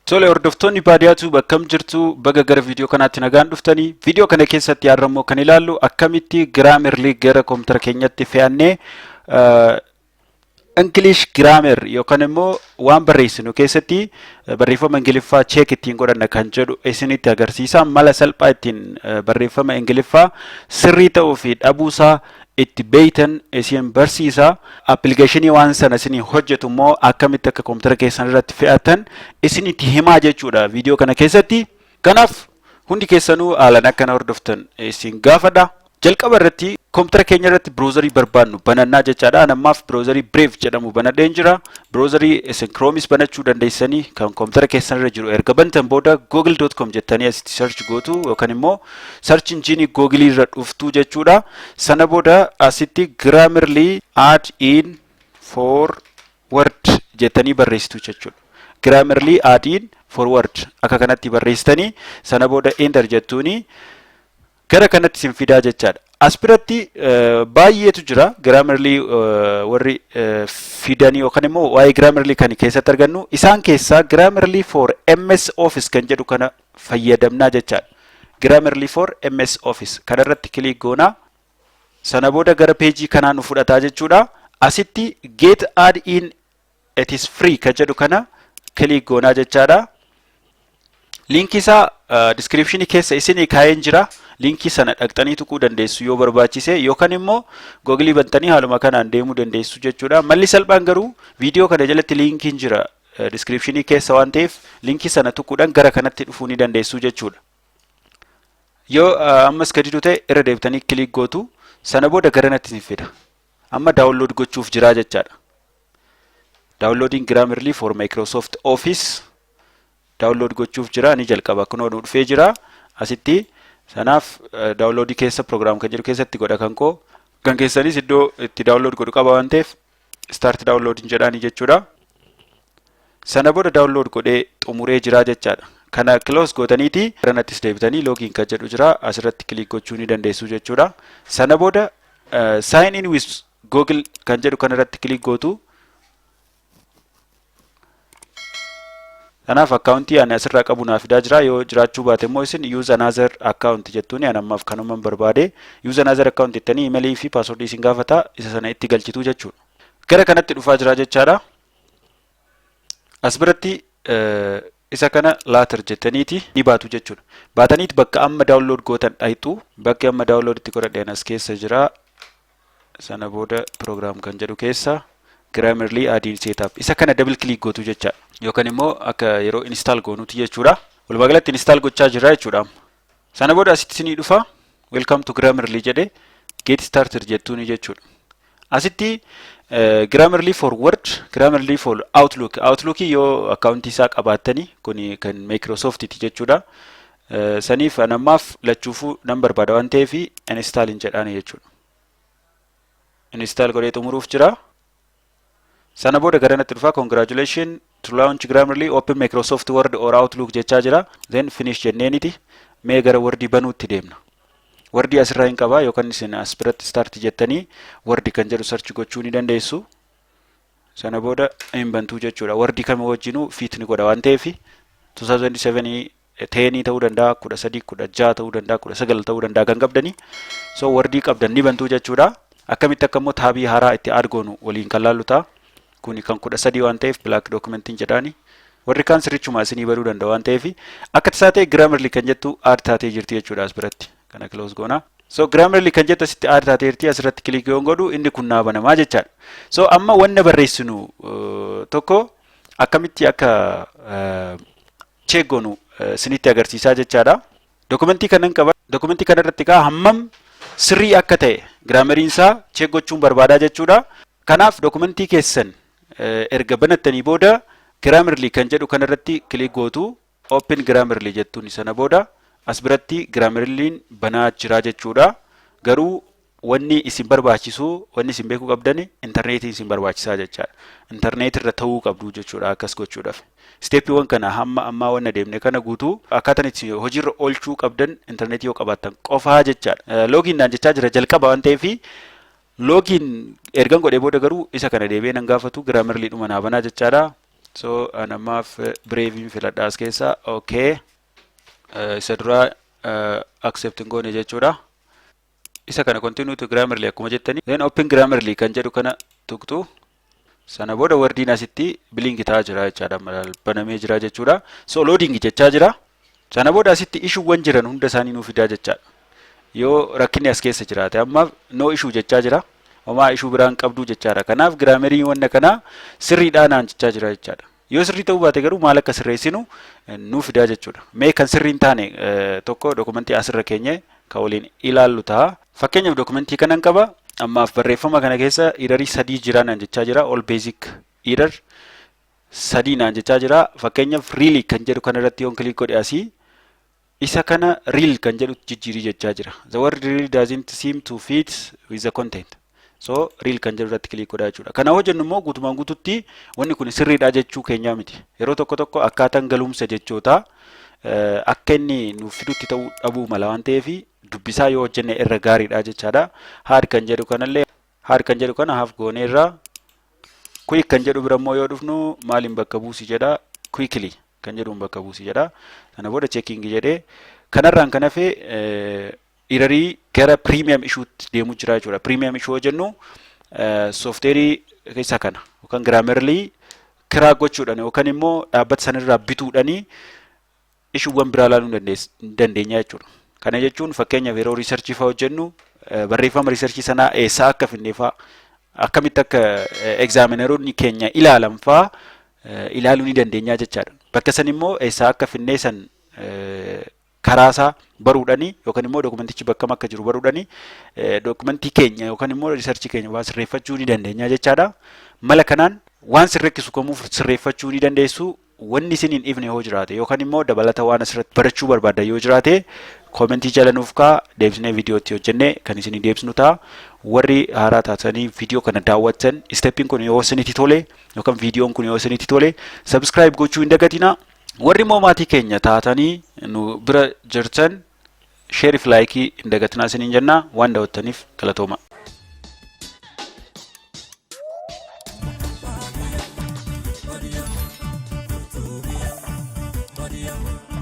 Tole, hordoftoonni baadiyyaatu bakkam jirtu? Baga gara viidiyoo kanaatti nagaan dhuftanii. Viidiyoo kana keessatti har'a immoo kan ilaallu akkamitti Grammarly gara koompitara keenyatti fe'annee English grammar yookaan immoo waan barreessinu keessatti barreeffama Ingiliffaa check ittiin godhanna kan jedhu isinitti agarsiisa. Mala salphaa ittiin barreeffama Ingiliffaa sirrii ta'uu fi dhabuusaa itti beeytan isin barsiisa. Appilikeeshinii waan sana isinii hojjetu immoo akkamitti akka koompitara keessan irratti fe'atan isinitti himaa jechuudha viidiyoo kana keessatti. Kanaaf hundi keessanuu haalaan akkana hordoftan isin gaafadha. Jalqaba irratti koompitara keenya irratti browserii barbaannu banannaa jechaadha. Ani ammaaf browserii Brave jedhamu banadheen jira. Browserii isin Chromeis banachuu dandeessanii, kan koompitara keessan irra jiru erga bantan booda google.com jettanii asitti search gootu yookaan immoo search engine Google irra dhuftu jechuudha. Sana booda asitti "Grammarly add in for Word" jettanii barreessitu jechuudha. "Grammarly add in for Word" akka kanatti barreessitanii sana booda enter jettuuni gara kanatti isin fidaa jechaadha. As biratti baay'eetu jira Grammarly warri fidanii yookaan immoo waa'ee Grammarly kan keessatti argannu. Isaan keessaa Grammarly for MS Office kan jedhu kana fayyadamnaa jechaadha. Grammarly for MS Office kanarratti click goonaa. Sana booda gara peejii kanaa nu fudhataa jechuudha. Asitti "Get add in, it is free" kan jedhu kana click goonaa jechaadha. Liinkii isaa descriptionii keessa isinii kaa'een jira. Liinkii sana dhaqxanii tuquu dandeessu yoo barbaachise, yookaan immoo Googilii bantanii haaluma kanaan deemuu dandeessu jechuudha. Malli salphaan garuu viidiyoo kana jalatti liinkiin jira descriptionii keessa waan ta'eef, liinkii sana tuquudhaan gara kanatti dhufuu ni dandeessu jechuudha. Yoo ammas gadi ta'e irra deebitanii click gootu. Sana booda gara natti isin fida. Amma download gochuuf jira jechaadha. Downloading Grammarly for Microsoft Office download gochuuf jira, ni jalqaba. Kunoo nu dhufee jira asitti. Sanaaf downloadii keessa program kan jedhu keessatti godha kan koo. Kan keessanis iddoo itti download godhu qaba waan ta'eef, start downloading jedhaanii jechuudha. Sana booda download godhee xumuree jira jechaadha. Kana close gootaniiti garanattis deebitanii login kan jedhu jira, asirratti click gochuu ni dandeessu jechuudha. Sana booda "Sign in with Google" kan jedhu kanarratti click gootu. Kanaaf akkaawuntii ani asirraa qabu naa fidaa jira. Yoo jiraachuu baate immoo isin "Use another account" jettuuni. Ani ammaaf kanuman barbaade. "Use another account" jettanii imeelii fi paaswordii isin gaafata, isa sana itti galchitu jechuudha. Gara kanatti dhufaa jira jechaadha. As biratti isa kana "Later" jettaniiti ni baatu jechuudha. Baataniiti bakka amma download gootan dhayxu. Bakki amma download itti godhadheen as keessa jira. Sana booda program kan jedhu keessa Grammarly add-in setup isa kana double click gootu jecha, yookaan immoo akka yeroo install goonuti jechuudha. Walumaa galatti install gochaa jira jechuudha. Sana booda asitti isinii dhufa, "Welcome to Grammarly" jedhe, "Get started" jettuuni jechuudha. Asitti Grammarly for Word, Grammarly for Outlook. Outlook yoo akkaawuntii isaa qabaattanii, kuni kan Microsoftiti jechuudha. Saniif an ammaaf lachuufuu nan barbaada waan ta'eef install hin jedhaani jechuudha. Install godhee xumuruuf jira. Sana booda gara natti dhufaa, "Congratulation, to launch Grammarly, open Microsoft Word or Outlook" jechaa jira. Then "Finish" jenneeniti mee gara Wordii banuutti deemna. Wordii asirraa hin qabaa, yookaan isin as biratti "Start" jettanii Wordii kan jedhu search gochuu ni dandeessu. Sana booda hin bantuu jechuudha. Wordii kama wajjinuu fit ni godha waan ta'eef, 2007 10 ta'uu danda'a, 13, 16 ta'uu danda'a, 19 ta'uu danda'a kan qabdanii. So Wordii qabdan ni bantuu jechuudha. Akkamitti akka immoo taabii haaraa itti add goonu waliin kan laallu ta'a. Kuni kan 13 waan ta'eef blank documentiin jedhaani. Warri kaan sirrichuma isinii baruu danda'u waan ta'eef, akka tasaa ta'e Grammarly kan jettu add taatee jirti jechuudha as biratti. Kana close goona. So Grammarly kan jettu asitti add taatee jirti. Asirratti click yoon godhu inni kun naa banamaa jechaadha. So amma wanna barreessinu tokko akkamitti akka check goonu isinitti agarsiisaa jechaadha. Dokumentii kanan qaba. Dokumentii kana irratti kaa hammam sirrii akka ta'e grammariin isaa check gochuun barbaadaa jechuudha. Kanaaf dokumentii keessan erga banattanii booda Grammarly kan jedhu kanarratti click gootu, "Open Grammarly" jettuun. Sana booda as biratti Grammarly'n banaa jira jechuudha. Garuu wanni isin barbaachisu, wanni isin beekuu qabdan, intarneetii isin barbaachisaa jechaadha. Intarneet irra ta'uu qabdu jechuudha akkas gochuudhaaf. Stepiiwwan kana hamma ammaa wanna deemne kana guutuu akkaataan itti hojiirra oolchuu qabdan intarneetii yoo qabaattan qofaa jechaadha. Login naan jechaa jira jalqaba waan ta'eef, login ergan godhee booda garuu isa kana deebi'ee nan gaafatu, Grammarly dhuma naa banaa jechaadha. So anammaaf Braveiin filadha as keessa. Okay. Isa duraa accept hin goone jechuudha. Isa kana continue to Grammarly akkuma jettanii. Then open Grammarly kan jedhu kana tuqxu. Sana booda Wordiin asitti blink ta'aa jira jechaadha. Banamee jira jechuudha. So loading jechaa jira. Sana booda asitti issuewwan jiran hunda isaanii nuu fidaa jechaadha. Yoo rakkinni as keessa jiraate, ammaaf no issue jechaa jira. Homaa issue biraan qabduu jechaadha. Kanaaf grammarii wanna kanaa sirriidhaa naan jechaa jira jechaadha. Yoo sirrii ta'uu baate garuu maal akka sirreessinu nuu fidaa jechuudha. Mee kan sirrii hin taane tokko dokumentii asirra keenye kan waliin ilaallu ta'a. Fakkeenyaaf dokumentii kanan qaba. Ammaaf barreeffama kana keessa errorii sadii jira naan jechaa jira. All basic error sadii naan jechaa jira. Fakkeenyaaf really kan jedhu kanarratti yoon click godhe, asii isa kana real kan jedhu jijjiirii jechaa jira. The word really doesn't seem to fit with the content. So real kan jedhu irratti click godhaa jechuudha. Kana hojjennu immoo guutumaan guututti wanni kun sirriidha jechuu keenyaa miti. Yeroo tokko tokko akkaataan galumsa jechootaa akka inni nuuf fidutti ta'uu dhabuu mala waan ta'eef, dubbisaa yoo hojjenne irra gaariidha jechaadha. Had kan jedhu kanallee, had kan jedhu kana have goonee irraa. Quick kan jedhu bira immoo yoo dhufnu, maaliin bakka buusi jedha? Quickly kan jedhuun bakka buusi jedha. Sana booda checking jedhee, kanarraan kan hafe errorii gara premium issuetti deemuu jira jechuudha. Premium issue yoo jennu, softwareii keessaa kana yookaan Grammarly kiraa gochuudhaan yookaan immoo dhaabbata sanarraa bituudhaanii issuewwan biraa ilaaluu dandeenya jechuudha. Kana jechuun fakkeenyaaf yeroo researchii fa'aa hojjennu, barreeffama researchii sanaa eessaa akka finne fa'aa, akkamitti akka examineroonni keenya ilaalan fa'aa ilaaluu ni dandeenya jechaadha. Bakka san immoo eessaa akka finnee san karaasaa baruudhani yookaan immoo dokumentichi bakkam akka jiru baruudhani, dokumentii keenya yookaan immoo researchii keenya waa sirreeffachuu ni dandeenya jechaadha. Mala kanaan waan sirreessisu kamuuf sirreeffachuu ni dandeessu. Wanni isin hin ifne yoo jiraate yookaan immoo dabalata waan asirratti barachuu barbaaddan yoo jiraate, commentii jala nuuf kaa, deebisnee viidiyootti hojjennee kan isinii deebisnu ta'a. Warri haaraa taatanii viidiyoo kana daawwattan, steppiin kun yoo isinitti tole yookaan viidiyoon kun yoo isinitti tole, subscribe gochuu hin dagatinaa. Warri immoo maatii keenya taatanii nu bira jirtan, share fi likeii hin dagatinaa isiniin jenna. Waan daawwattaniif galatooma. Badiya, badiya.